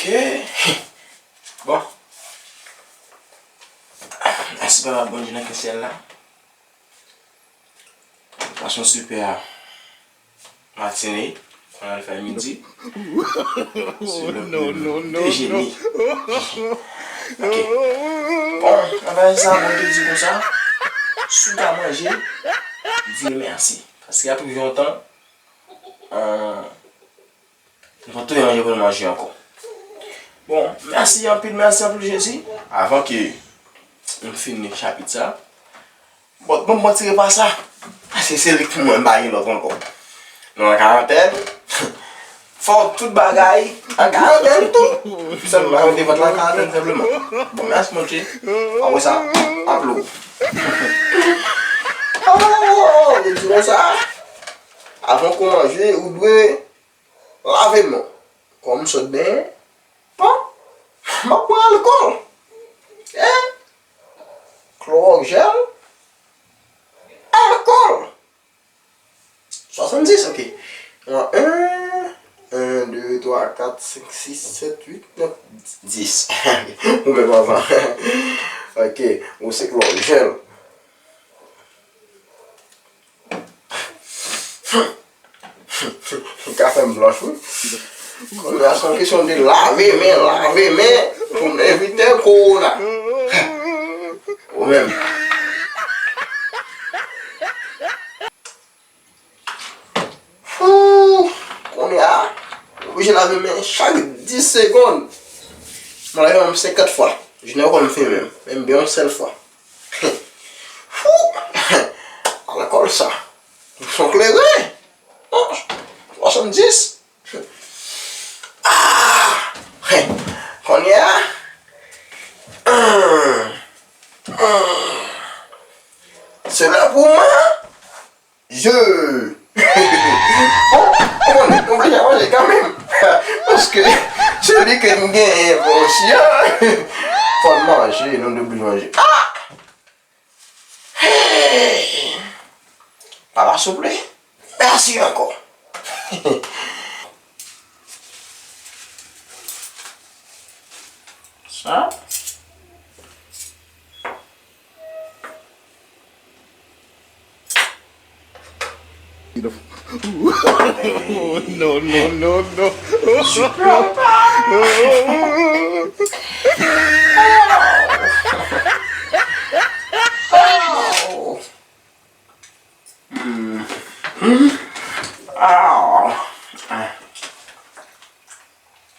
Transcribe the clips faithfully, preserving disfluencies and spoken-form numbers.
Ok. Bon. Mèsi Papa Bondye nan syèl la. Pasyon sipè a. Matine, kounye a l fè midi. Se lè pou nou dejene. Ok. Bon, apre sa, mwen te di konsa, si w ka manje, di mèsi. Paske ap rive yon tan, euh, nou pa t touye manje pou nou manje ankò. Bon, mèsi anpil, mèsi anpil Jezi. Avan ke m fini chapit sa, bon, bon, bon, tire pa sa. Paske se li k pou mwen, m pa gen lòt ankò. Nou an karantèn. Fò tout bagay an karantèn tou. Sèlman, nou te fèt la an karantèn senpleman. Bon, mèsi, monchè. Apre sa, ap lou. Oh, yo di konsa, avan ke w manje, ou dwe lave men w. Kòm m sot benyen, bon, m ap pran alkòl. Hein? Klowòks jèl, alkòl. Swasanndis, ok. Mwen, en, en, de, twa, kat, senk, sis, sèt, uit, nèf, dis. Ou menm anvan. Ok, ou se klowòks jèl. Ou ka fè m blanch, wi. Kounye a, se yon kesyon de lave men, lave men, pou n evite kowona. Ou menm. Fou! Kounye a, oblije lave men chak dis segonn. Mwen lave men m senkant fwa. Jounen an konn fini menm. Menm byen yon sèl fwa. Fou! Alkòl sa. Son kleren. Oh, swasanndis. Ah! Kounye a. Hum. Hum. Se lè pou mwen. Je. Bon, ou konnen, nou oblije manje kanmenm. Paske se li ke nou genyen pou osi a. Fò n manje, nou oblije manje. Ah! Hey! Papa souple, mèsi ankò. Sa? No, no, no, no.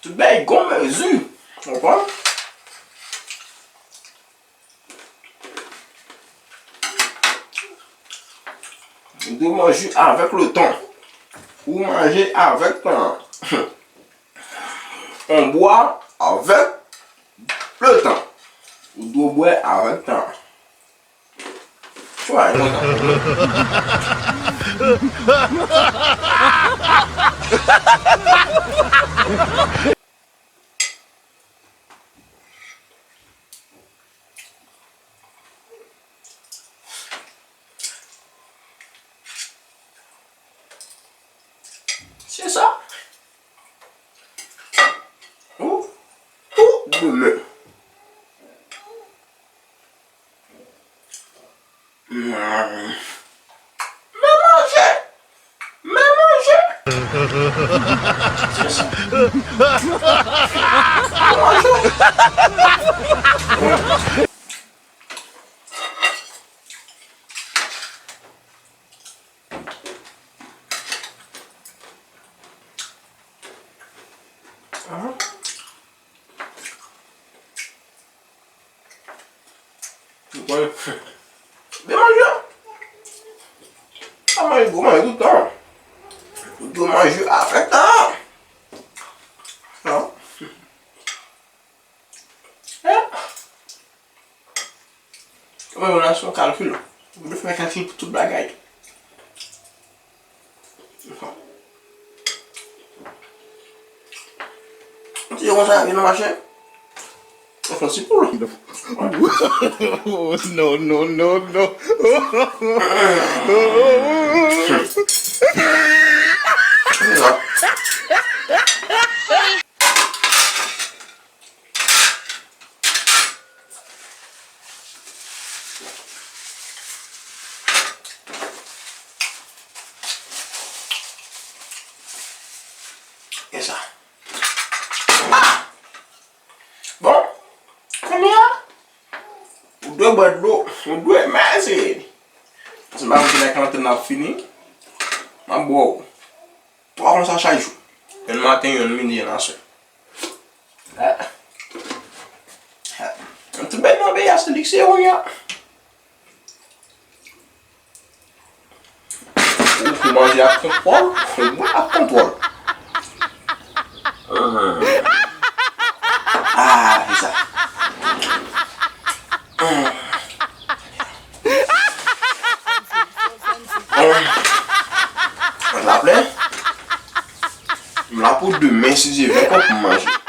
Tout bagay gon mezi. Konprann? Ou dwe manje avèk le temps. Ou manje avèk tan. On boit avec le temps. Ou dwe bwè avèk tan. Try konsa. Se sa. Ou, ou demen. Men manje. Men manje. Se sa. Men manje. Aha. Ou konnen. Byen manje. Pa manje gwo manje tout tan. Ou dwe manje avèk tan. Non. Eh. Mwen, mwen la se yon kalkil. Mwen dwe fè kalkil pou tout bagay. Ti yo konsa, vin nan mache. Ou fè ti poul. No, no, no, no. Se sa. Ou dwe bwè dlo, ou dwe mèsi. Se pa mwen ki nan karantèn nan ap fini. M ap bwè w. Twa konsa chak jou. Yonn maten, yonn midi, yonn aswè. Ah. Ah. Tout bèl nan peyi a se liks yo kounye a. Ou pou manje ak kontwòl, ou bwè ak kontwòl. Ah, se sa. Mwen la prè. M la pou demen, si Dye vle, pou m manje.